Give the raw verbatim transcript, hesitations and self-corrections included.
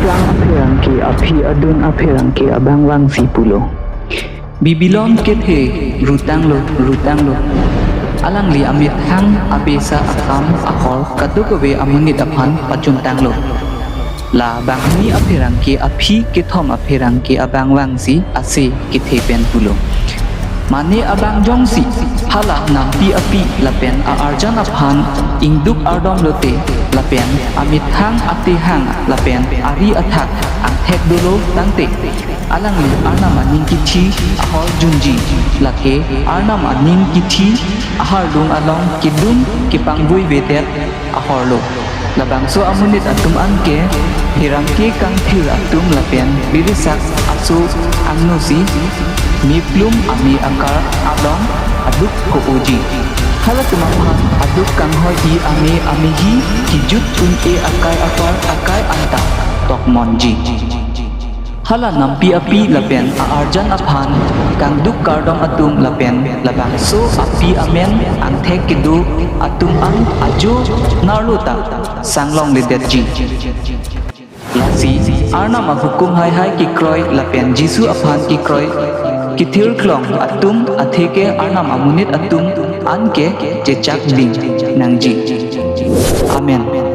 Kang apherangke aphi adun apherangke abang vangsi pulo. Babilon kethe rutanglo, rutanglo. Alangli amethang abesa akam ahor kadokave amonit aphan pachuntanglo. La banghini apherangke aphi kethom apherangke abang vangsi ase kethe pen pulo. Mane abang jongsi hala nampi api lapen a-arjan aphan ingduk ardom lote lapen amethang atehang lapen ari athak angthek dolo tangte, alangli Arnam aning kithi ahor junji, lake Arnam aning kithi aharlung along kedun kepangvui vedet ahorlo. Labangso amonit atum anke pherangke kangthir atum lapen birisak aso angno si miplum ame akar along aduk ko-oji. Halatum aphan aduk kanghoi-i ame amehi kijut un-e akai apar akai anta tokmonji. Hala nampi api lapen a-arjan aphan kangduk kardom atum lapen labangso api amen angthek kedo atum an ajo narlo ta sanglongledetji. Lasi Arnam ahukum haihai kekroi lapen Jisu aphan kekroi kethirklong atum atheke Arnam amonit atum anke chechak ding nangji. Amen.